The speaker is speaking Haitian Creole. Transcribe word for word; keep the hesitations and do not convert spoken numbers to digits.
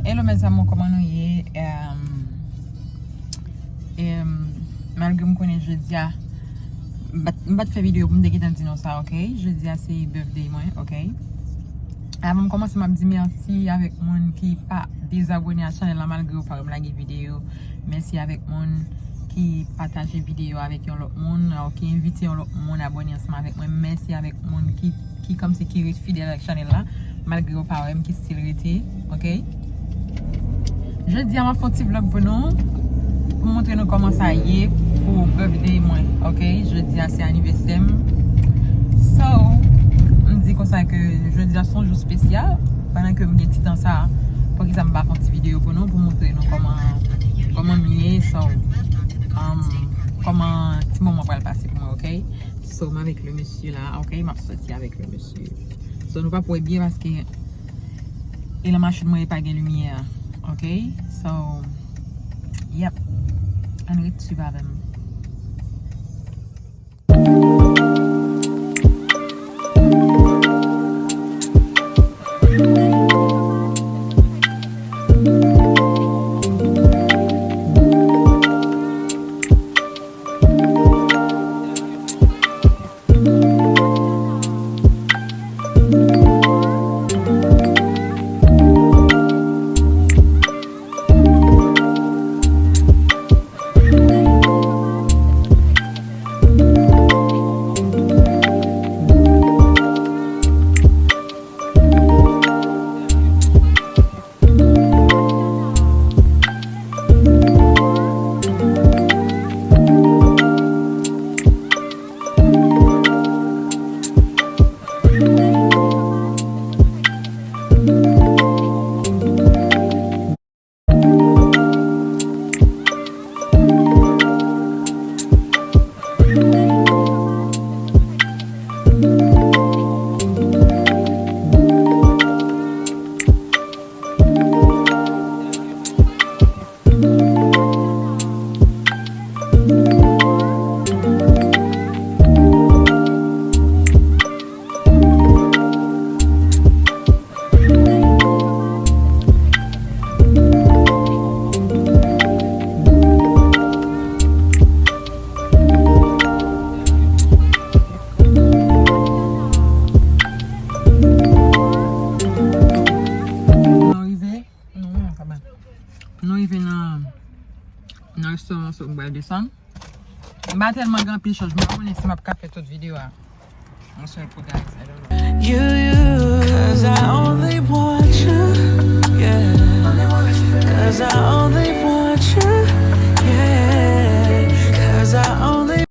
Hello mes amours, kòman nou ye? Em, em, malgre m konnen jodi a, m pa t, m pa t fè videyo pou m te gentan di nou sa, ok? Jodi a se birthday mwen, ok? Avan m kòmanse, m ap di mèsi avèk moun ki pa dezabone a chanèl la malgre yo pa wè m lage videyo. Mèsi avèk moun ki pataje videyo avèk yon lòt moun, ou ki envite yon lòt moun abòne ansanm avèk mwen. Mèsi avèk moun ki, ki kòmsi ki ret fidèl ak chanèl la, malgre yo pa wè m, ki still rete, ok? Jodi a, m ap fè yon ti vlog pou nou, pou m montre nou kòman sa ye pou birthday mwen, ok? Jodi a, se anivèsè m. So, m di konsa ke jodi a, se yon jou espesyal, pandan ke m gen ti tan sa, poukisa m pa fè yon ti videyo pou nou, pou montre nou kòman, kòman m ye, so, um, kòman ti moman pral pase pou mwen, ok? So, m avèk le mesye la, ok? M ap sòti avèk le mesye. So, nou p ap wè byen paske e nan machin mwen, e pa gen limyè, ok? So, yep. Ann ret swiv avè m. Nou rive, nou rive nan, nan restoran, so m pral desann. M pa tèlman gen anpil chans, m pa konnen si m ap ka fè tout videyo a. Yon sèl kou, guys, I don't know. You, you, 'cause I only want you, yeah. 'Cause I only want you, yeah. 'Cause I only